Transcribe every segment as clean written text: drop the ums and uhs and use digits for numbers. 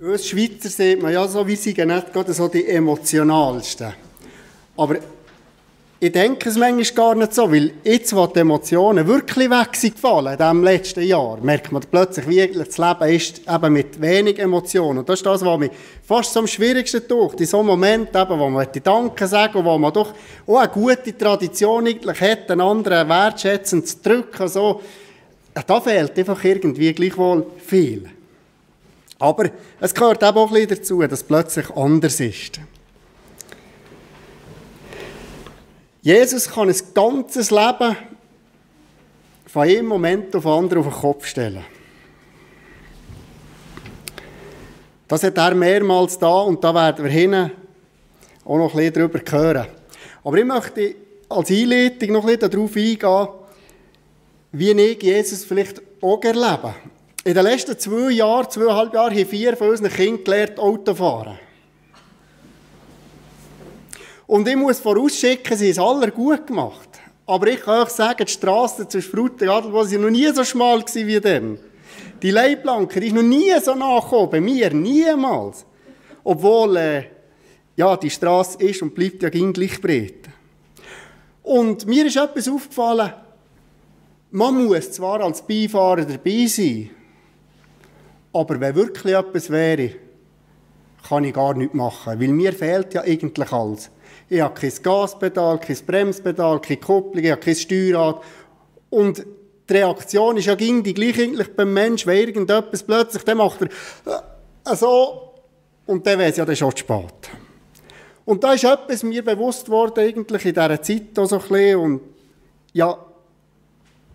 Uns Schweizer sieht man ja so, wir sind nicht gerade so die emotionalsten. Aber ich denke es manchmal gar nicht so, weil jetzt, wo die Emotionen wirklich weg sind gefallen, in diesem letzten Jahr, merkt man plötzlich, wie das Leben ist, eben mit wenig Emotionen. Und das ist das, was mich fast so am schwierigsten tut. In so einem Moment, eben, wo man die Danke sagen und wo man doch auch eine gute Tradition eigentlich hat, einen anderen wertschätzend zu drücken, so, da fehlt einfach irgendwie gleichwohl viel. Aber es gehört eben auch ein bisschen dazu, dass es plötzlich anders ist. Jesus kann ein ganzes Leben von einem Moment auf den anderen auf den Kopf stellen. Das hat er mehrmals da und da werden wir hinten auch noch ein bisschen darüber hören. Aber ich möchte als Einleitung noch ein bisschen darauf eingehen, wie ich Jesus vielleicht auch erlebe. In den letzten 2,5 Jahren haben 4 von unseren Kindern gelernt, Autofahren. Und ich muss vorausschicken, sie haben es alle gut gemacht. Aber ich kann euch sagen, die Strasse zwischen Frutigen und Adelboden war noch nie so schmal wie dann. Die Leitplanke ist noch nie so nachgekommen, bei mir, niemals. Obwohl, die Strasse ist und bleibt ja gleich breit. Und mir ist etwas aufgefallen, man muss zwar als Beifahrer dabei sein, aber wenn wirklich etwas wäre, kann ich gar nichts machen, weil mir fehlt ja eigentlich alles. Ich habe kein Gaspedal, kein Bremspedal, keine Kupplung, ich habe kein Steuerrad. Und die Reaktion ist ja die gleiche eigentlich beim Menschen, wenn irgendetwas plötzlich, dann macht er so und dann wäre es ja dann schon zu spät. Und da ist etwas mir bewusst worden, eigentlich in dieser Zeit auch so ein bisschen. Und ja,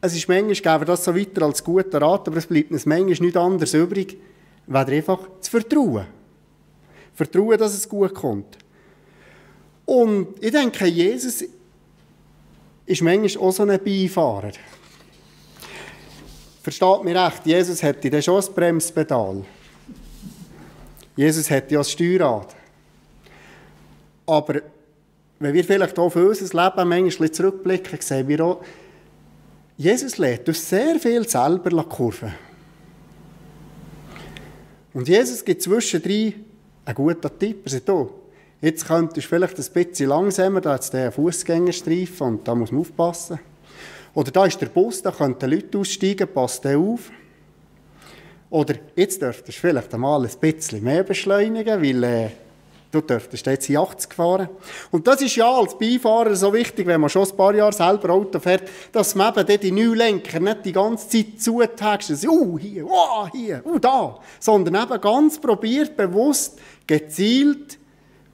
es ist manchmal, geben wir das so weiter als guter Rat, aber es bleibt uns manchmal nichts anderes übrig, als einfach zu vertrauen. Vertrauen, dass es gut kommt. Und ich denke, Jesus ist manchmal auch so ein Beifahrer. Versteht mich recht, Jesus hätte dann schon ein Bremspedal. Jesus hätte ja ein Steuerrad. Aber wenn wir vielleicht auch auf unser Leben manchmal zurückblicken, sehen wir auch, Jesus lädt uns sehr viel selber Kurven. Und Jesus gibt zwischendrin einen guten Tipp. Er sagt, jetzt könntest du vielleicht ein bisschen langsamer, da hat es den Fußgängerstreifen und da muss man aufpassen. Oder da ist der Bus, da könnten Leute aussteigen, passt der auf. Oder jetzt dürftest du vielleicht einmal ein bisschen mehr beschleunigen, weil du dürftest jetzt in 80 fahren. Und das ist ja als Beifahrer so wichtig, wenn man schon ein paar Jahre selber Auto fährt, dass man eben die Neulenker nicht die ganze Zeit zutexten, hier, da, sondern eben ganz probiert, bewusst, gezielt,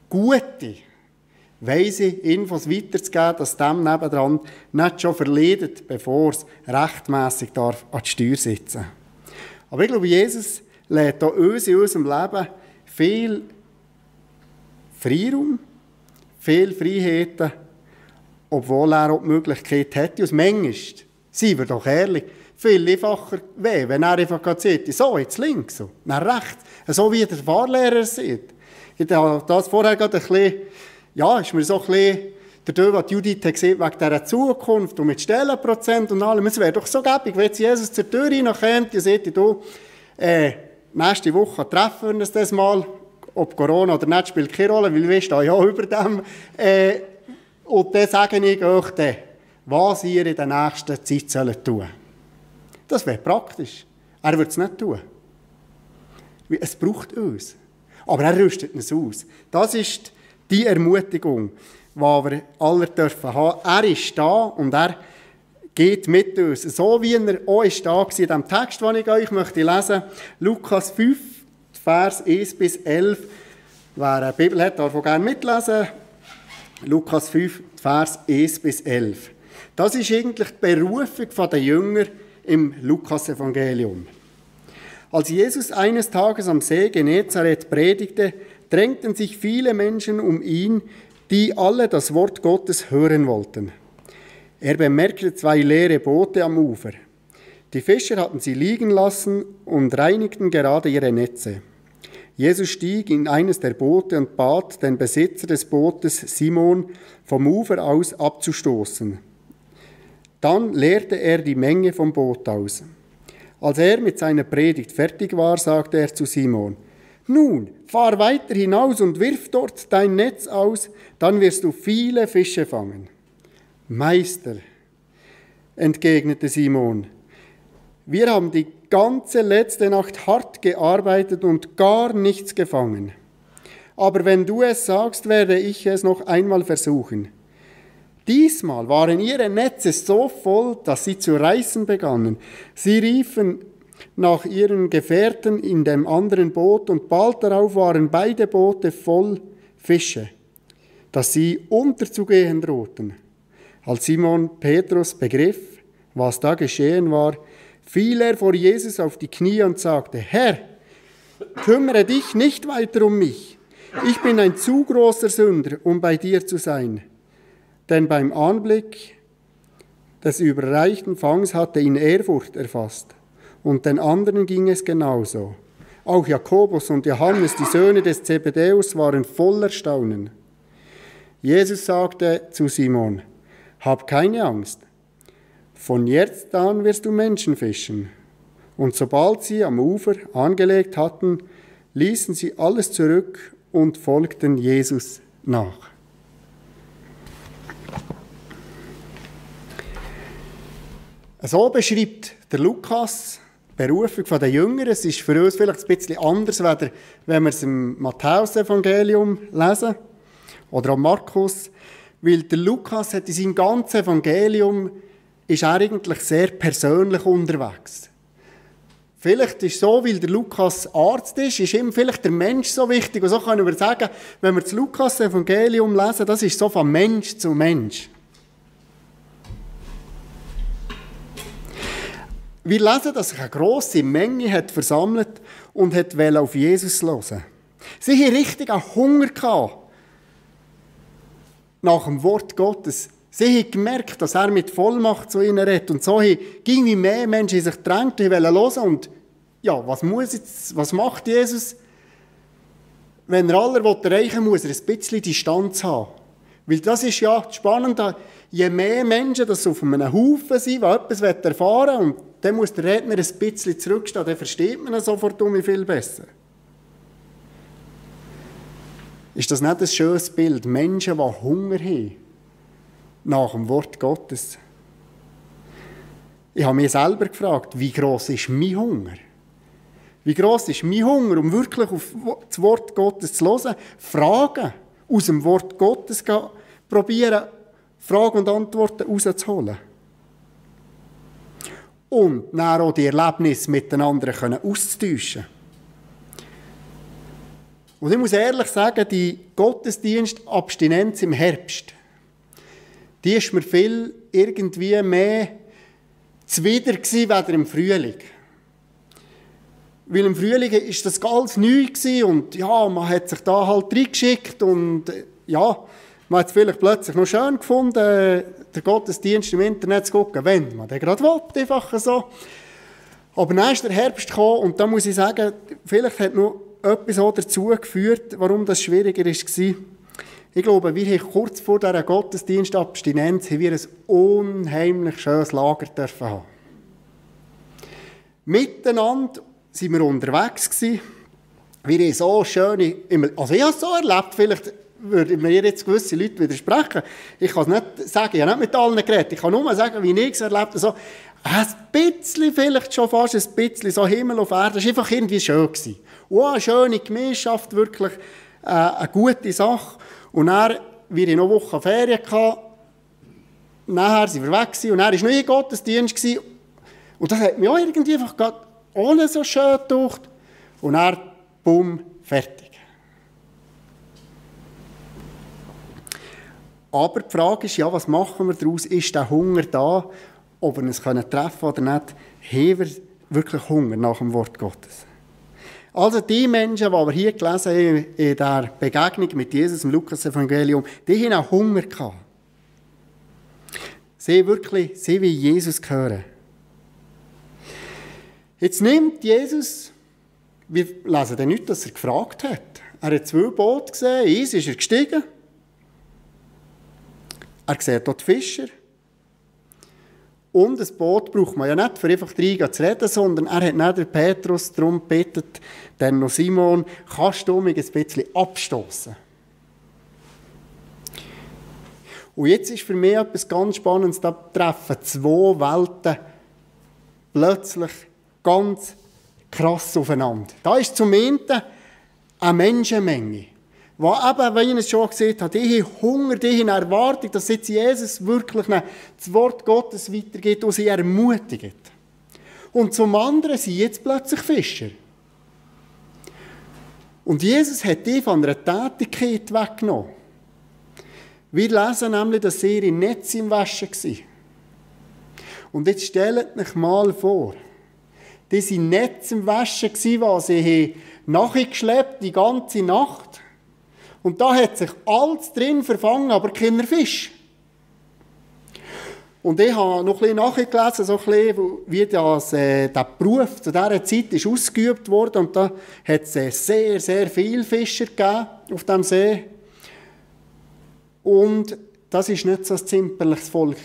gute, weise Infos weiterzugeben, dass dem nebendran nicht schon verleidet, bevor es rechtmässig an die Steuer sitzen darf. Aber ich glaube, Jesus lädt uns in unserem Leben viel Freiraum, viel Freiheiten, obwohl er auch die Möglichkeit hätte. Und manchmal, seien wir doch ehrlich, viel einfacher wäre, wenn er einfach sagt, so, jetzt links, so, dann rechts, so wie der Fahrlehrer sieht. Ich habe das vorher gerade ein bisschen, ist mir so ein bisschen, dadurch, was Judith hat gesehen, wegen dieser Zukunft und mit Stellenprozent und allem, es wäre doch so gäbig, wenn jetzt Jesus zur Tür reinkommt und sagt, nächste Woche treffen wir uns das mal, ob Corona oder nicht, spielt keine Rolle, weil wir stehen ja über dem. Und dann sage ich euch, was ihr in der nächsten Zeit tun sollt. Das wäre praktisch. Er würde es nicht tun. Es braucht uns. Aber er rüstet uns aus. Das ist die Ermutigung, die wir alle dürfen haben. Er ist da und er geht mit uns. So wie er auch ist da war in dem Text, den ich euch lesen möchte. Lukas 5, Vers 1 bis 11. Wer eine Bibel hat, darf auch gerne mitlesen. Lukas 5, Vers 1 bis 11. Das ist eigentlich die Berufung der Jünger im Lukas-Evangelium. Als Jesus eines Tages am See Genezareth predigte, drängten sich viele Menschen um ihn, die alle das Wort Gottes hören wollten. Er bemerkte 2 leere Boote am Ufer. Die Fischer hatten sie liegen lassen und reinigten gerade ihre Netze. Jesus stieg in eines der Boote und bat den Besitzer des Bootes, Simon, vom Ufer aus abzustoßen. Dann leerte er die Menge vom Boot aus. Als er mit seiner Predigt fertig war, sagte er zu Simon: Nun, fahr weiter hinaus und wirf dort dein Netz aus, dann wirst du viele Fische fangen. Meister, entgegnete Simon, wir haben die ganze letzte Nacht hart gearbeitet und gar nichts gefangen. Aber wenn du es sagst, werde ich es noch einmal versuchen. Diesmal waren ihre Netze so voll, dass sie zu reißen begannen. Sie riefen nach ihren Gefährten in dem anderen Boot und bald darauf waren beide Boote voll Fische, dass sie unterzugehen drohten. Als Simon Petrus begriff, was da geschehen war, fiel er vor Jesus auf die Knie und sagte, Herr, kümmere dich nicht weiter um mich. Ich bin ein zu großer Sünder, um bei dir zu sein. Denn beim Anblick des überreichten Fangs hatte ihn Ehrfurcht erfasst. Und den anderen ging es genauso. Auch Jakobus und Johannes, die Söhne des Zebedäus, waren voller Staunen. Jesus sagte zu Simon, hab keine Angst. Von jetzt an wirst du Menschen fischen. Und sobald sie am Ufer angelegt hatten, ließen sie alles zurück und folgten Jesus nach. So beschreibt der Lukas die Berufung der Jünger. Es ist für uns vielleicht ein bisschen anders, als wenn wir es im Matthäus-Evangelium lesen oder am Markus. Weil der Lukas hat in seinem ganzen Evangelium ist er eigentlich sehr persönlich unterwegs. Vielleicht ist es so, weil der Lukas Arzt ist ihm vielleicht der Mensch so wichtig. Und so können wir sagen, wenn wir das Lukas-Evangelium lesen, das ist so von Mensch zu Mensch. Wir lesen, dass sich eine grosse Menge hat versammelt und wollte auf Jesus hören. Sie hatten richtig einen Hunger gehabt nach dem Wort Gottes. Sie haben gemerkt, dass er mit Vollmacht zu ihnen redet. Und so ging wie mehr Menschen sich gedrängt und wollten hören. Und ja, was macht Jesus? Wenn er alle erreichen will, muss er ein bisschen Distanz haben. Weil das ist ja das Spannende, je mehr Menschen das auf einem Haufen sind, die etwas erfahren wollen, und dann muss der Redner ein bisschen zurückstehen, dann versteht man ihn sofort viel besser. Ist das nicht ein schönes Bild? Menschen, die Hunger haben nach dem Wort Gottes. Ich habe mich selber gefragt, wie gross ist mein Hunger? Wie gross ist mein Hunger, um wirklich auf das Wort Gottes zu hören? Fragen aus dem Wort Gottes probieren, Fragen und Antworten rauszuholen. Und dann auch die Erlebnisse miteinander auszutauschen. Und ich muss ehrlich sagen, die Gottesdienstabstinenz im Herbst, die ist mir viel irgendwie mehr zuwider gewesen, als im Frühling. Weil im Frühling war das ganz neu und ja, man hat sich da halt reingeschickt und ja, man hat es vielleicht plötzlich noch schön gefunden, den Gottesdienst im Internet zu gucken, wenn man den gerade will, einfach so. Aber dann ist der Herbst gekommen und da muss ich sagen, vielleicht hat noch etwas auch dazu geführt, warum das schwieriger war. Ich glaube, wir haben kurz vor dieser Gottesdienstabstinenz ein unheimlich schönes Lager dürfen haben. Miteinander waren wir unterwegs gewesen. Wir haben so schöne, also ich habe es so erlebt, vielleicht würden mir jetzt gewisse Leute widersprechen. Ich kann es nicht sagen, ich habe nicht mit allen geredet. Ich kann nur sagen, wie ich es erlebt habe. So, ein bisschen, vielleicht schon fast ein bisschen, so Himmel auf Erde. Das war einfach irgendwie schön gewesen. Und eine schöne Gemeinschaft, wirklich eine gute Sache. Und dann, wir hatten noch eine Woche Ferien gehabt. Nachher sind wir weg gewesen. Und dann war noch ein Gottesdienst gewesen. Und das hat mich auch irgendwie einfach gerade ohne so schön gedacht. Und dann, bumm, fertig. Aber die Frage ist, ja, was machen wir daraus? Ist der Hunger da? Ob wir uns treffen können oder nicht? Haben wir wirklich Hunger nach dem Wort Gottes? Also die Menschen, die wir hier gelesen haben, in der Begegnung mit Jesus im Lukas-Evangelium, die haben auch Hunger gehabt. Sie wirklich, sie wie Jesus hören. Jetzt nimmt Jesus, wir lesen dann nicht, dass er gefragt hat. Er hat 2 Boote gesehen, eins ist er gestiegen. Er sieht dort die Fischer. Und ein Boot braucht man ja nicht, für einfach reingehen zu reden, sondern er hat nicht den Petrus darum gebeten, dann noch Simon, kannst du mich ein bisschen abstoßen? Und jetzt ist für mich etwas ganz Spannendes, da treffen zwei Welten plötzlich ganz krass aufeinander. Da ist zum einen eine Menschenmenge, die eben, wie ich es schon gesagt habe, die haben Hunger, die haben Erwartung, dass jetzt Jesus wirklich das Wort Gottes weitergeht und sie ermutigt. Und zum anderen sind jetzt plötzlich Fischer. Und Jesus hat die von einer Tätigkeit weggenommen. Wir lesen nämlich, dass sie ihre Netze im Waschen waren. Und jetzt stellt euch mal vor, die waren Netze im Waschen, die sie nachgeschleppt die ganze Nacht. Und da hat sich alles drin verfangen, aber keiner Fisch. Und ich habe noch ein bisschen nachgelesen, so ein bisschen, wie der Beruf zu dieser Zeit ist ausgeübt wurde. Und da hat es sehr, sehr viele Fischer gegeben auf diesem See. Und das war nicht so ein zimperliches Volk.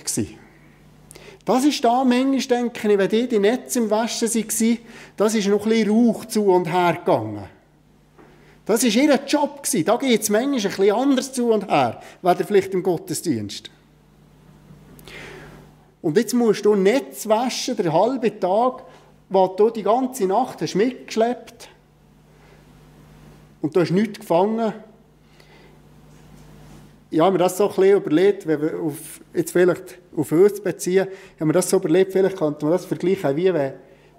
Das ist da manchmal, denke ich, wenn die Netze im Waschen waren, das ist noch ein bisschen Rauch zu und her gegangen. Das war ihr Job. Da geht es manchmal ein bisschen anders zu und her, weder vielleicht im Gottesdienst. Und jetzt musst du Netz waschen, den halben Tag, was du die ganze Nacht hast mitgeschleppt. Und du hast nichts gefangen. Ich habe mir das so ein bisschen überlegt, wenn wir jetzt vielleicht auf uns beziehen, ich habe mir das so überlegt, vielleicht könnte man das vergleichen, wie wenn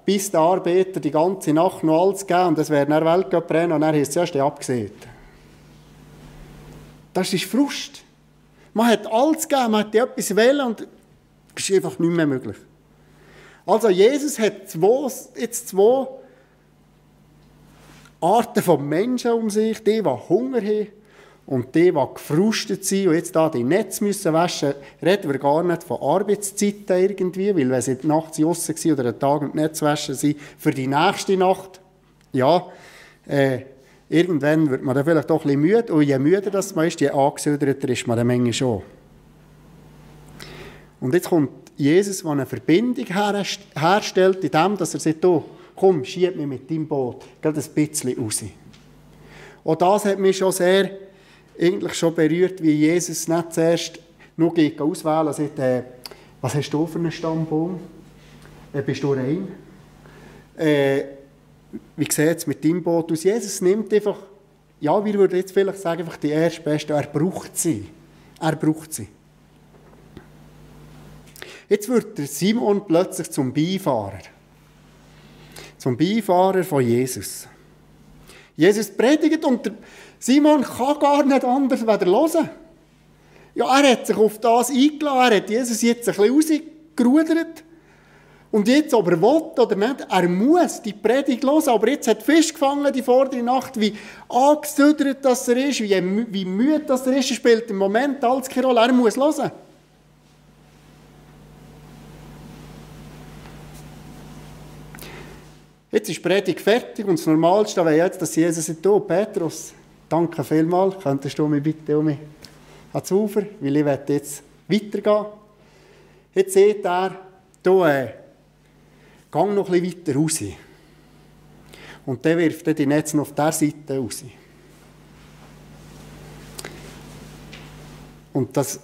bis der Arbeiter die ganze Nacht noch alles gegeben und es wäre dann Weltcuprennen und dann ist es erst abgesehen. Das ist Frust. Man hat alles gegeben, man hat etwas wollen und es ist einfach nicht mehr möglich. Also Jesus hat zwei Arten von Menschen um sich, die Hunger haben und die gefrustet sind und jetzt da die Netze müssen waschen, reden wir gar nicht von Arbeitszeiten irgendwie, weil wenn sie nachts draussen waren oder einen Tag im Netz waschen sind, für die nächste Nacht, ja, irgendwann wird man dann vielleicht doch ein bisschen müde und je müder das man ist, je angesöderter ist man eine Menge schon. Und jetzt kommt Jesus, der eine Verbindung herstellt, indem dass er sagt, oh, komm, schieb mich mit deinem Boot, gerade ein bisschen raus. Und das hat mich schon sehr eigentlich schon berührt, wie Jesus nicht zuerst nur auswählen und sagt, was hast du für einen Stammbaum? Bist du rein? Wie sieht es mit deinem Boot aus? Jesus nimmt einfach, ja, wir würden jetzt vielleicht sagen, einfach die Erstbeste, er braucht sie. Er braucht sie. Jetzt wird der Simon plötzlich zum Beifahrer. Zum Beifahrer von Jesus. Jesus predigt und der Simon kann gar nicht anders weder hören. Ja, er hat sich auf das eingeladen, er hat Jesus jetzt ein bisschen rausgerudert. Und jetzt, ob er will oder nicht, er muss die Predigt hören. Aber jetzt hat Fisch gefangen die vordere Nacht, wie angesüdert das er ist, wie müde das er ist, er spielt im Moment alles keine Rolle, er muss hören. Jetzt ist die Predigt fertig und das Normalste wäre jetzt, dass Jesus sagt, oh Petrus, danke vielmals, könntest du mich bitte ans Ufer, weil ich möchte jetzt weitergehen. Jetzt sagt er, du, geh noch ein bisschen weiter raus. Und dann wirft er die Netze noch auf dieser Seite raus. Und das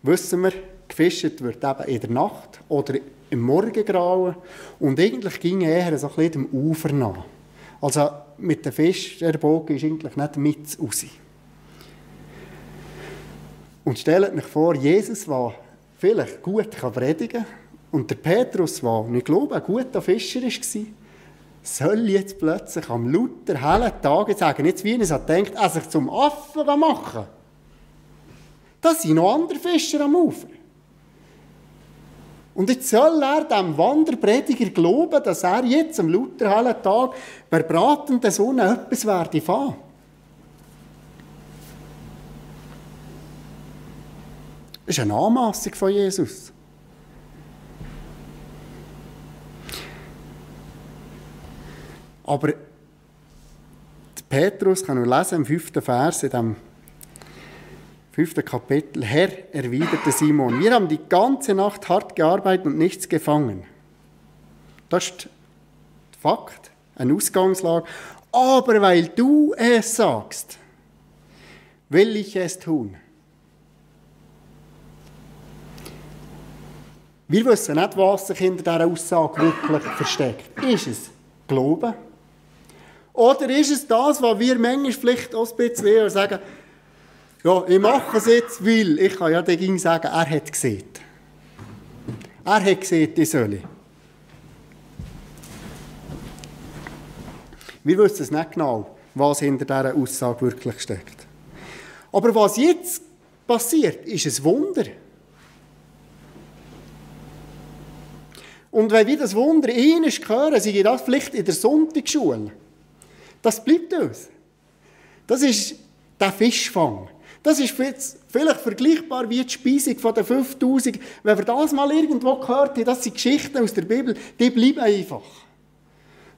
wissen wir, gefischt wird eben in der Nacht oder im Morgengrauen. Und eigentlich ging er eher so ein bisschen dem Ufer nach. Also mit dem Fisch, der Bogen ist eigentlich nicht mit raus. Und stellt euch vor, Jesus, der vielleicht gut predigen kann, und der Petrus, der, ich glaube, ein guter Fischer war, soll jetzt plötzlich am lauten, hellen Tag sagen, jetzt wie er es denkt, er sich zum Affen machen. Da sind noch andere Fischer am Ufer. Und jetzt soll er dem Wanderprediger glauben, dass er jetzt am lauten, hellen Tag bei bratender Sonne etwas werde fahren. Das ist eine Anmassung von Jesus. Aber Petrus kann wir lesen im 5. Vers in dem 5. Kapitel. Herr, erwiderte Simon, wir haben die ganze Nacht hart gearbeitet und nichts gefangen. Das ist Fakt, eine Ausgangslage. Aber weil du es sagst, will ich es tun. Wir wissen nicht, was sich hinter dieser Aussage wirklich versteckt. Ist es Glauben? Oder ist es das, was wir manchmal vielleicht auch ein bisschen sagen, ja, ich mache es jetzt, weil ich kann ja dagegen sagen, er hat gesehen. Er hat gesehen, ich soll. Wir wissen es nicht genau, was hinter dieser Aussage wirklich steckt. Aber was jetzt passiert, ist ein Wunder. Und wenn wir das Wunder einmal hören, sei das vielleicht in der Sonntagsschule, das bleibt uns. Das ist der Fischfang. Das ist vielleicht vergleichbar wie die Speisung von den 5000. Wenn wir das mal irgendwo gehört haben, das sind Geschichten aus der Bibel, die bleiben einfach.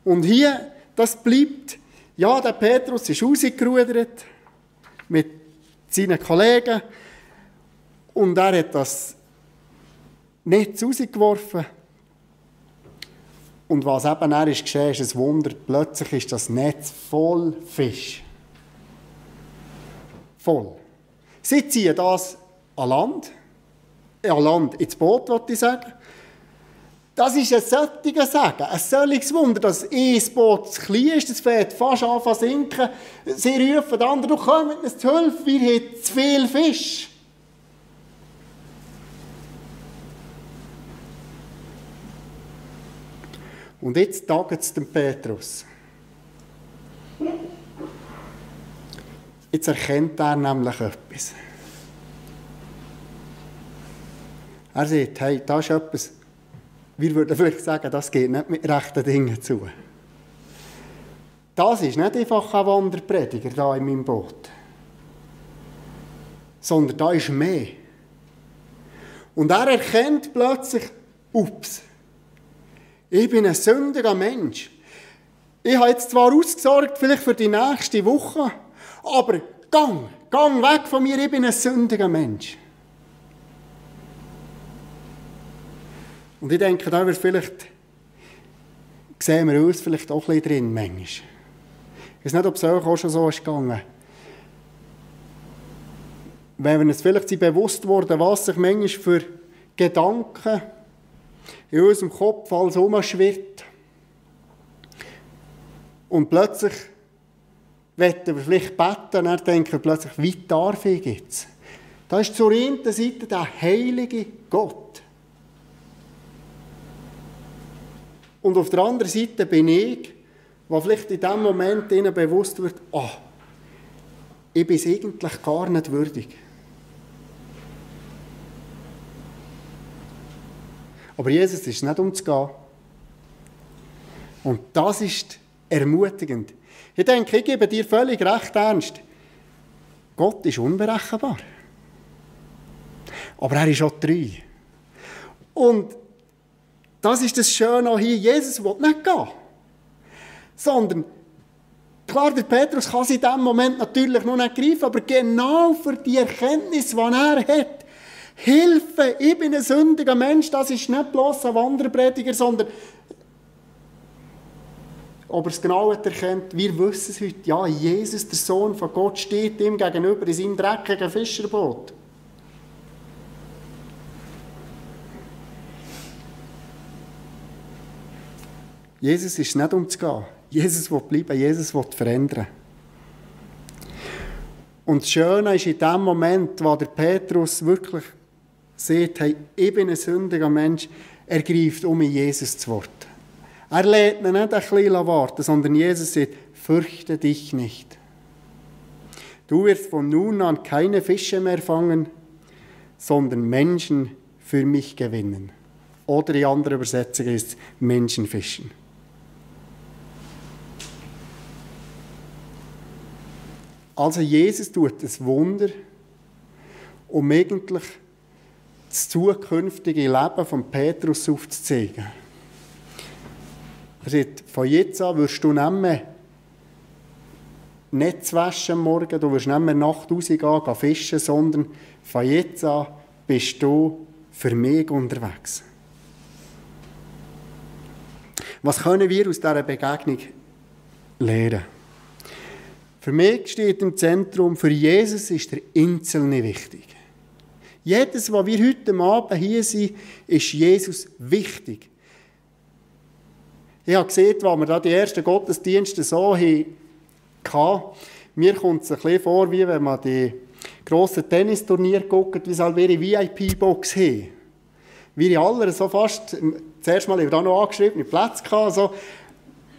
Und hier, das bleibt, ja, der Petrus ist rausgerudert mit seinen Kollegen und er hat das Netz rausgeworfen. Und was eben dann ist geschehen, ist ein Wunder. Plötzlich ist das Netz voll Fisch. Voll. Sie ziehen das an Land ins Boot, wollte ich sagen. Das ist ein solches Sagen, ein solches Wunder, dass ein Boot zu klein ist, das fährt fast an zu sinken. Sie rufen den anderen, du kommst uns zu Hilfe, wir haben zu viel Fisch. Und jetzt tagt es dem Petrus. Jetzt erkennt er nämlich etwas. Er sagt, hey, da ist etwas, wir würden vielleicht sagen, das geht nicht mit rechten Dingen zu. Das ist nicht einfach ein Wanderprediger da in meinem Boot. Sondern da ist mehr. Und er erkennt plötzlich, ups, ich bin ein sündiger Mensch. Ich habe jetzt zwar ausgesorgt, vielleicht für die nächste Woche, aber gang weg von mir, ich bin ein sündiger Mensch. Und ich denke, da wird vielleicht, sehen wir uns vielleicht auch ein bisschen drin, manchmal. Ich weiß nicht, ob es euch auch schon so ist gegangen. Wenn wir uns vielleicht bewusst wurden, was sich manchmal für Gedanken in unserem Kopf alles herumschwirrt. Und plötzlich wollen wir vielleicht beten, dann denken wir plötzlich, wie darf ich jetzt? Da ist zur einen Seite der heilige Gott. Und auf der anderen Seite bin ich, der vielleicht in diesem Moment ihnen bewusst wird, ich bin es eigentlich gar nicht würdig. Aber Jesus ist nicht umzugehen. Und das ist ermutigend. Ich denke, ich gebe dir völlig recht ernst. Gott ist unberechenbar. Aber er ist auch treu. Und das ist das Schöne auch hier. Jesus will nicht gehen. Sondern, klar, der Petrus kann sie in diesem Moment natürlich noch nicht greifen, aber genau für die Erkenntnis, die er hat, Hilfe, ich bin ein sündiger Mensch, das ist nicht bloß ein Wanderprediger, sondern ob er es genau erkennt, wir wissen es heute, ja, Jesus, der Sohn von Gott, steht ihm gegenüber in seinem dreckigen Fischerboot. Jesus ist nicht umzugehen. Jesus will bleiben, Jesus will verändern. Und das Schöne ist in dem Moment, wo der Petrus wirklich sagt, hey, ich bin ein sündiger Mensch, er greift in Jesus zu Wort. Er lässt ihn nicht ein bisschen warten, sondern Jesus sagt, fürchte dich nicht. Du wirst von nun an keine Fische mehr fangen, sondern Menschen für mich gewinnen. Oder in anderer Übersetzung ist es Menschenfischen. Also Jesus tut das Wunder, um eigentlich das zukünftige Leben von Petrus aufzuzeigen. Er sagt, von jetzt an wirst du nicht Netz waschen am Morgen, du wirst nicht mehr Nacht rausgehen, fischen, sondern von jetzt an bist du für mich unterwegs. Was können wir aus dieser Begegnung lernen? Für mich steht im Zentrum, für Jesus ist der Einzelne wichtig. Jedes, was wir heute Abend hier sind, ist Jesus wichtig. Ich habe gesehen, als wir da die ersten Gottesdienste so hatten, mir kommt es ein bisschen vor, wie wenn man die grossen Tennisturniere guckt, wie sie halt ihre VIP-Box haben. Wir alle so fast, zuerst mal haben wir da noch angeschriebene Plätze gehabt, so,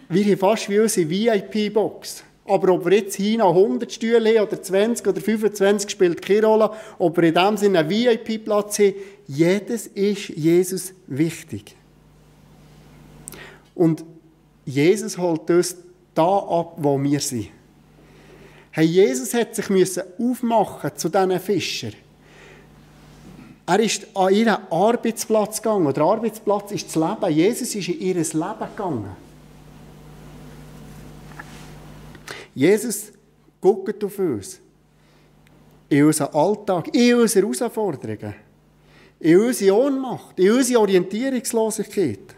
wir haben fast wie unsere VIP-Box. Aber ob wir jetzt hier noch 100 Stühle haben, oder 20 oder 25, spielt keine Rolle. Ob wir in dem Sinne einen VIP-Platz haben, jedes ist Jesus wichtig. Und Jesus holt uns da ab, wo wir sind. Hey, Jesus hat sich aufmachen zu diesen Fischern. Er ist an ihren Arbeitsplatz gegangen. Der Arbeitsplatz ist das Leben. Jesus ist in ihr Leben gegangen. Jesus guckt auf uns. In unseren Alltag, in unsere Herausforderungen, in unsere Ohnmacht, in unsere Orientierungslosigkeit.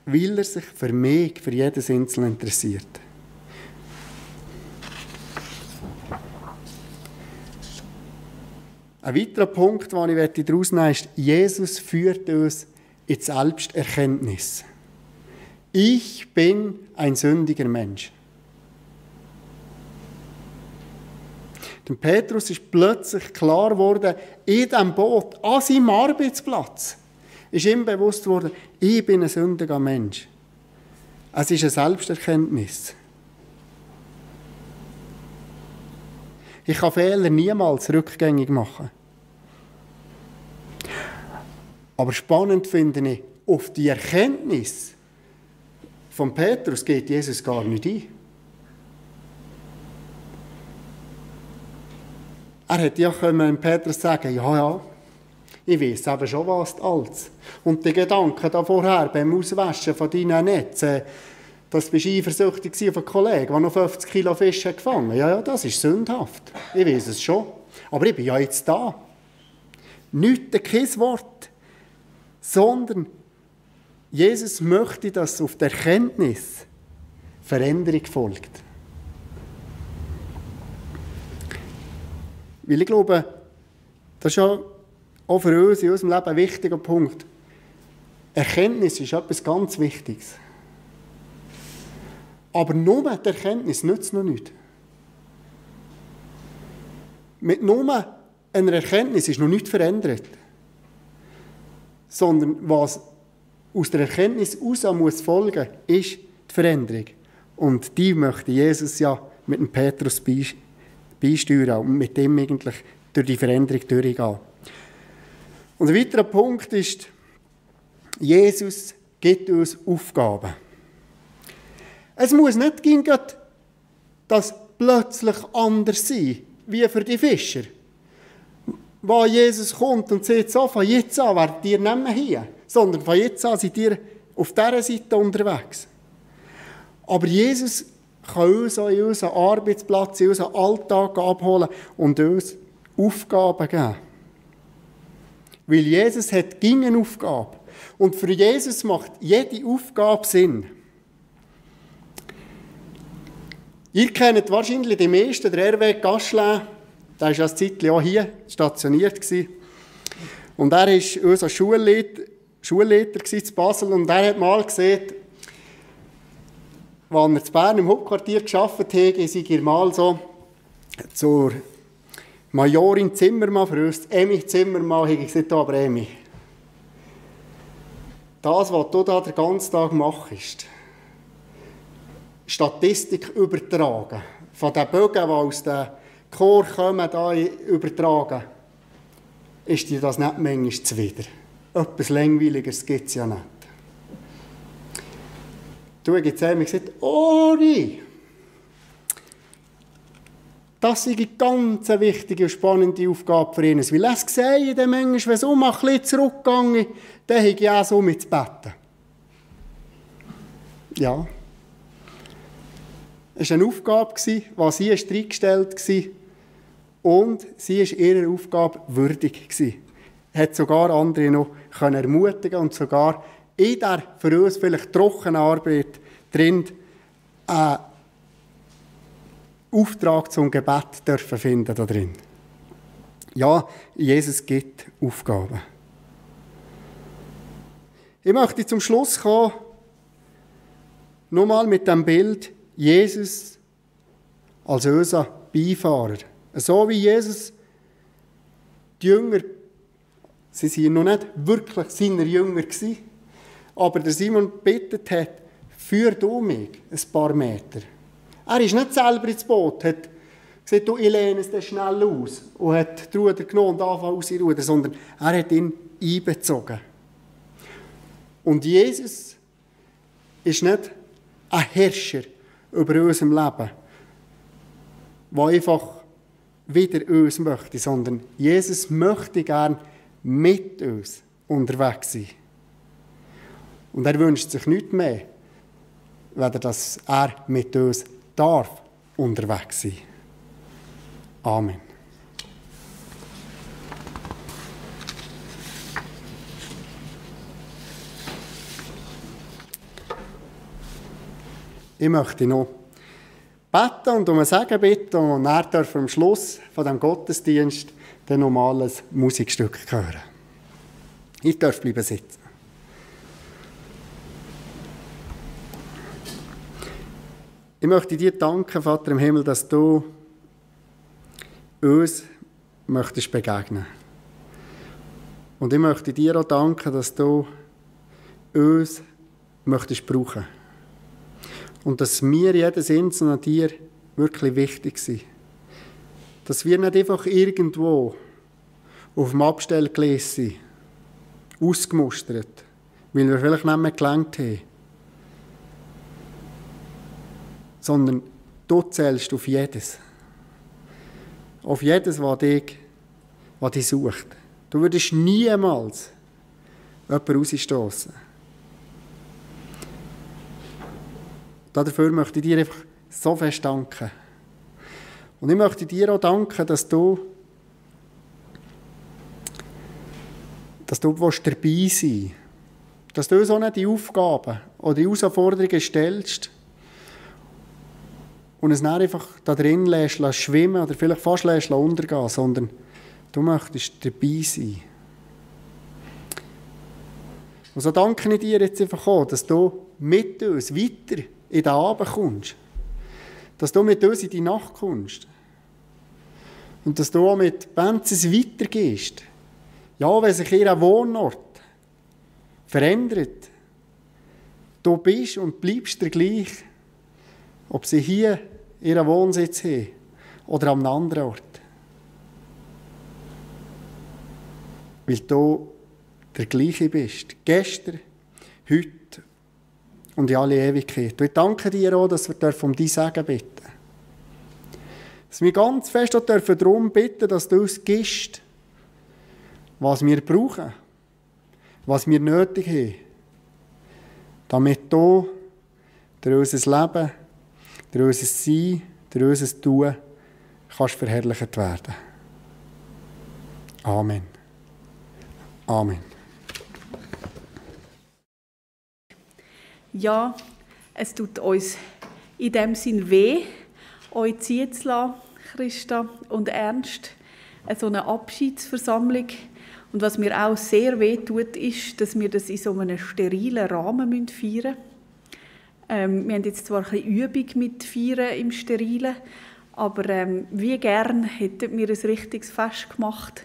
Weil er sich für mich, für jedes Einzelne interessiert. Ein weiterer Punkt, den ich daraus nehmen möchte, ist, Jesus führt uns in die Selbsterkenntnis. Ich bin ein sündiger Mensch. Dem Petrus ist plötzlich klar geworden, in diesem Boot, an seinem Arbeitsplatz, ist ihm bewusst worden, ich bin ein sündiger Mensch. Es ist eine Selbsterkenntnis. Ich kann Fehler niemals rückgängig machen. Aber spannend finde ich, auf die Erkenntnis von Petrus geht Jesus gar nicht ein. Er hätte ja Petrus sagen, ja, ich weiss eben schon, was du alles. Und die Gedanken da vorher beim Auswaschen von deinen Netzen, dass du eifersüchtig warst auf einen Kollegen, der noch 50 Kilo Fische gefangen hat. Ja, das ist sündhaft. Ich weiss es schon. Aber ich bin ja jetzt da. Nicht kein Wort. Sondern Jesus möchte, dass auf der Erkenntnis Veränderung folgt. Weil ich glaube, das ist ja auch für uns in unserem Leben ein wichtiger Punkt. Erkenntnis ist etwas ganz Wichtiges. Aber nur die Erkenntnis nützt noch nicht. Mit nur einer Erkenntnis ist noch nichts verändert. Sondern was aus der Erkenntnis heraus muss folgen, ist die Veränderung. Und die möchte Jesus ja mit dem Petrus beisteuern und mit dem eigentlich durch die Veränderung durchgehen. Und ein weiterer Punkt ist, Jesus gibt uns Aufgaben. Es muss nicht gehen, dass plötzlich anders sein, wie für die Fischer. Wo Jesus kommt und sagt, so, von jetzt an werdet ihr nicht mehr hier, sondern von jetzt an seid ihr auf dieser Seite unterwegs. Aber Jesus kann uns auch in unseren Arbeitsplatz, in unseren Alltag abholen und uns Aufgaben geben. Weil Jesus hat eine Aufgabe. Und für Jesus macht jede Aufgabe Sinn. Ihr kennt wahrscheinlich die meisten, der R.W. Gaschlin, der war ja ein Zeitchen auch hier stationiert. Und er war unser Schulleiter in Basel und er hat mal gesehen, als er in Bern im Hauptquartier gearbeitet hat, sei er mal so zur Majorin Zimmermann, für uns Emmy Zimmermann, habe ich gesagt, aber Emmy, das, was du da den ganzen Tag machst, Statistik übertragen, von den Bögen, die aus dem Chor kommen, da übertragen, ist dir das nicht manchmal zuwider. Etwas Langweiligeres gibt es ja nicht. Du hast jetzt einmal gesagt, Ori, das ist eine ganz wichtige und spannende Aufgabe für ihn. Weil es sehe dann manchmal, wenn es ein bisschen zurückgegangen ist, dann habe ich auch so mit zu beten. Ja. Es war eine Aufgabe, die sie reingestellt war. Und sie war ihrer Aufgabe würdig. Hat sogar andere noch ermutigen und sogar in der für uns vielleicht trockenen Arbeit drin einen Auftrag zum Gebet dürfen finden da drin. Ja, Jesus gibt Aufgaben. Ich möchte zum Schluss kommen, nochmal mit dem Bild Jesus als unser Beifahrer. So wie Jesus die Jünger, sie waren noch nicht wirklich seine Jünger gewesen, aber der Simon gebeten hat, führ du mich ein paar Meter. Er ist nicht selber ins Boot, hat gesagt, du, ich lehne es dann schnell aus und hat die Ruder genommen und angefangen auszurudern, sondern er hat ihn einbezogen. Und Jesus ist nicht ein Herrscher über unserem Leben, der einfach wieder uns möchte, sondern Jesus möchte gern mit uns unterwegs sein. Und er wünscht sich nichts mehr, weder dass er mit uns darf unterwegs sein. Amen. Ich möchte noch beten und um ein Segen bitten und er darf am Schluss von dem Gottesdienst dann nochmal ein Musikstück hören. Ich darf bleiben sitzen. Ich möchte dir danken, Vater im Himmel, dass du uns möchtest begegnen. Und ich möchte dir auch danken, dass du uns möchtest brauchen. Und dass mir jedes Einzelne an dir wirklich wichtig sind. Dass wir nicht einfach irgendwo auf dem Abstellgleis sind, ausgemustert, weil wir vielleicht nicht mehr gelangt haben. Sondern du zählst auf jedes. Auf jedes, was dich sucht. Du würdest niemals jemanden rausstossen. Dafür möchte ich dir einfach so fest danken. Und ich möchte dir auch danken, dass du dabei sein willst. Dass du uns auch nicht die Aufgaben oder die Herausforderungen stellst und es nicht einfach da drin lässt schwimmen oder vielleicht fast lässt untergehen, sondern du möchtest dabei sein. Und so danke ich dir jetzt einfach auch, dass du mit uns weiter in den Abend kommst. Dass du mit uns in die Nacht kommst. Und dass du auch mit Benzes weitergehst. Ja, wenn sich ihr Wohnort verändert, du bist und bleibst der gleich, ob sie hier ihren Wohnsitz haben oder an einem anderen Ort. Weil du der gleiche bist. Gestern, heute und in alle Ewigkeit. Und ich danke dir auch, dass wir um dein Segen bitten. Dass wir ganz fest auch darum bitten, dass du uns gibst, was wir brauchen, was wir nötig haben, damit du durch unser Leben, durch unser Sein, durch unser Tun kannst verherrlicht werden. Amen. Amen. Ja, es tut uns in dem Sinn weh, euch ziehen zu lassen, Christa und Ernst, so eine Abschiedsversammlung. Und was mir auch sehr weh tut, ist, dass wir das in so einem sterilen Rahmen feiern müssen. Wir haben jetzt zwar ein bisschen Übung mit Feiern im Sterilen, aber wie gern hätten wir ein richtiges Fest gemacht,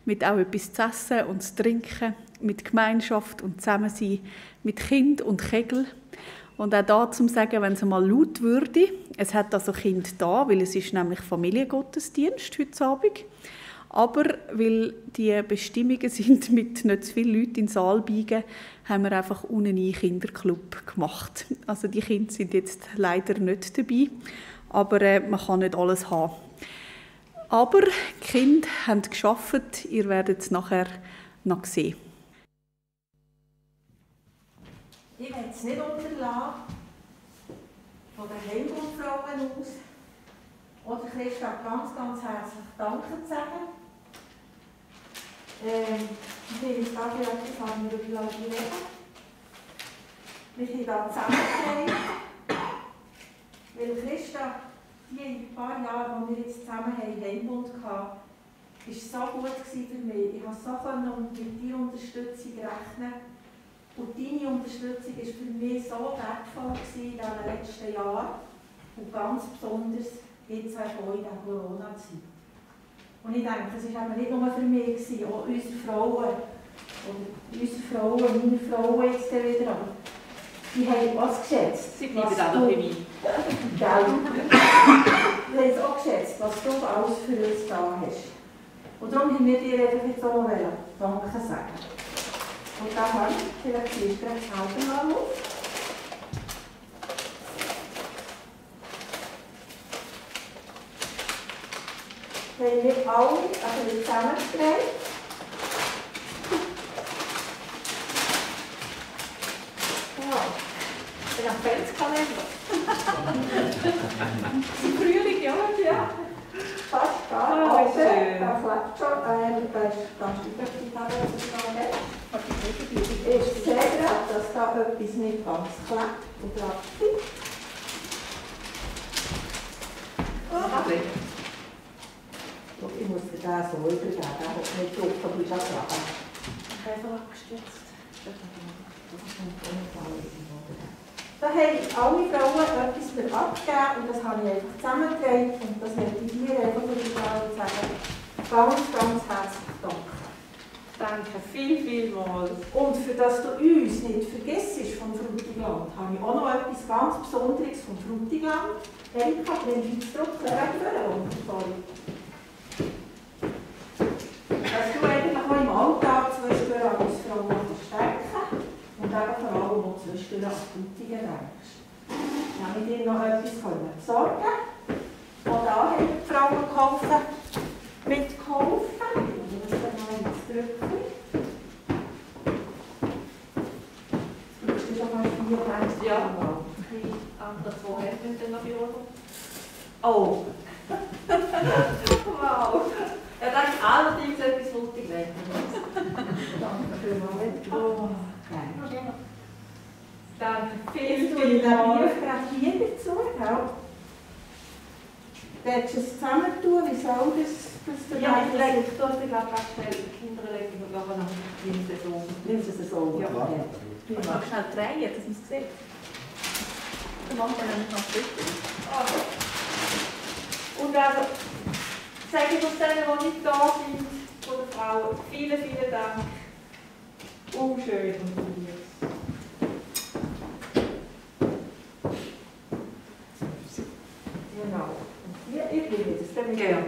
mit auch etwas zu essen und zu trinken, mit Gemeinschaft und Zusammensein, mit Kind und Kegel. Und auch da zum sagen, wenn es mal laut würde, es hat also Kind da, weil es ist nämlich Familiengottesdienst heute Abend. Aber weil die Bestimmungen sind, mit nicht zu vielen Leuten in den Saal biegen, haben wir einfach unten einen Kinderclub gemacht. Also die Kinder sind jetzt leider nicht dabei, aber man kann nicht alles haben. Aber die Kinder haben gearbeitet, ihr werdet es nachher noch sehen. Ich werde es nicht unterlassen, von den Heimbundfrauen aus oder Christa ganz, ganz herzlich Danke zu sagen. Ich will jetzt dafür etwas haben wir über Leute reden. Wir sind hier zusammengekommen, weil Christa, die paar Jahre, die wir jetzt zusammen Heimbund hatten, war so gut für mich. Ich konnte so mit deiner Unterstützung rechnen. Und deine Unterstützung war für mich so wertvoll in den letzten Jahren. Und ganz besonders jetzt auch in der Corona-Zeit. Und ich denke, es war nicht nur für mich, auch unsere Frauen, meine Frauen jetzt wieder an. Die haben was geschätzt. Sie bleiben auch noch ein bisschen weit. Die haben es auch geschätzt, was du alles für uns da hast. Und darum haben wir dir einfach jetzt auch noch Danke sagen. Und da habe ich, vielleicht siehst du gleich selber mal auf. Haben wir alle zusammengedreht. Ja, der Adventskalender. Im Frühling, ja. Fast gar nicht. Da klebt schon, da steht ich sehe gerade, dass da etwas nicht ganz klebt und bleibt. Ich muss dir den so übergeben, der hat nicht drauf, du bist auch dran. Ich habe einfach abgestürzt. Da haben alle Frauen etwas für abgegeben und das habe ich einfach zusammengelegt und das möchte ich dir einfach sagen. Ganz, ganz herzlich danke. Danke vielmals. Und für das du uns nicht vergisst vom Frutigland, habe ich auch noch etwas ganz Besonderes vom Frutigland. Erika, bring uns zurück, dass du eigentlich auch im Alltag zwischendurch als Frau stärken und eben vor allem auch zwischendurch an Frutigen denkst. Dann habe ich dir noch etwas besorgen. Auch da haben die Frauen mitgeholfen. Ich muss dann noch ins Drückchen. Du bist schon mal 4 Hände. Ja, die anderen 2 Hände dann noch bei. Oh! Wow! Er hat allerdings etwas mutig gelegt. Danke vielmals. Oh, nein. Danke Jetzt tue ich den Brief gerade hier dazu. Willst du es zusammen tun? Wie soll das? Ja, ich lege es gerade schnell. Die Kinder legen wir nachher noch. Nimm es so. Nimm es so. Ja. Ja. Ich mag schnell drehen, dass man es sieht. Dann machen wir nämlich noch ein Bild. Und also, sage ich aus denen, die nicht da sind, von der Frau, vielen, vielen Dank. Schön und lieb. Genau. Ja, ich liebe das. Dann Ja.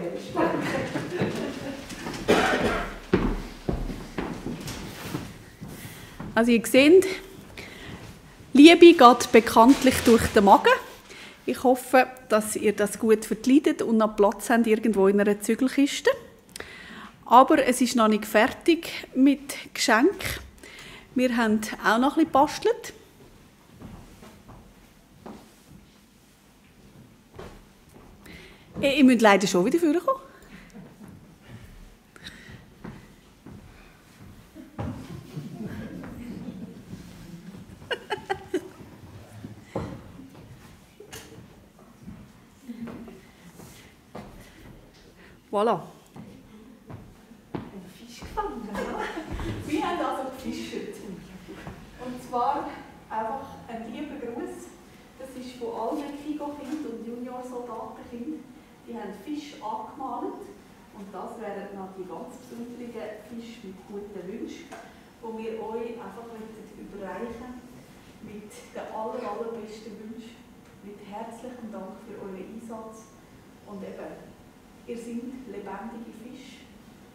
Also ihr seht, Liebe geht bekanntlich durch den Magen. Ich hoffe, dass ihr das gut verkleidet und noch Platz habt irgendwo in einer Zügelkiste. Aber es ist noch nicht fertig mit Geschenk. Wir haben auch noch ein bisschen gebastelt. Ihr müsst leider schon wieder vorkommen. Voilà. Einen Fisch gefangen, oder? Wir haben also gefischt. Und zwar einfach ein lieber Gruß. Das ist von allen Kigo-Kindern und Junior-Soldaten-Kindern. Die haben Fisch angemalt. Und das wären noch die ganz besonderen Fische mit guten Wünschen, die wir euch einfach überreichen mit den allerbesten Wünschen. Mit herzlichem Dank für euren Einsatz. Und eben, ihr seid lebendige Fische,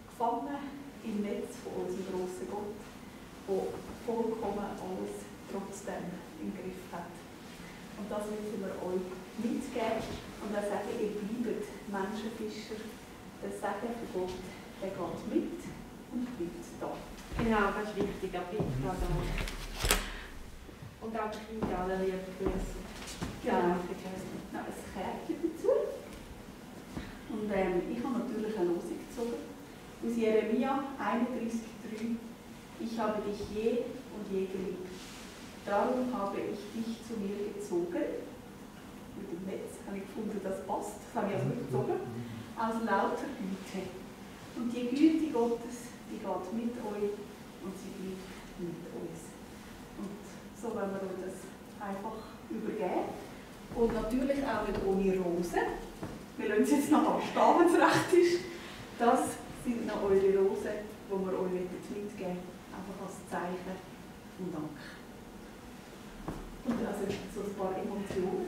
gefangen im Netz von unserem grossen Gott, der vollkommen alles trotzdem im Griff hat. Und das müssen wir euch mitgeben und dann sagen, ihr bleibt Menschenfischer. Das Sagen von Gott, der geht mit und bleibt da. Genau, das ist wichtig, auch bitte. Und auch die Kinder alle lieben Grüße. Genau, ich habe noch ein Kärtchen dazu. Und ich habe natürlich eine Losung gezogen. Aus Jeremia 31,3. Ich habe dich je und je geliebt. Darum habe ich dich zu mir gezogen. Mit dem Netz habe ich gefunden, das passt. Das habe ich also gezogen. Aus lauter Güte. Und die Güte Gottes, die geht mit euch und sie bleibt mit uns. Und so wollen wir euch das einfach übergeben. Und natürlich auch nicht ohne Rosen. Wir lassen es jetzt noch stehen, wenn es recht ist. Das sind noch eure Rosen, die wir euch mitgeben, einfach als Zeichen und Dank. Und also so ein paar Emotionen.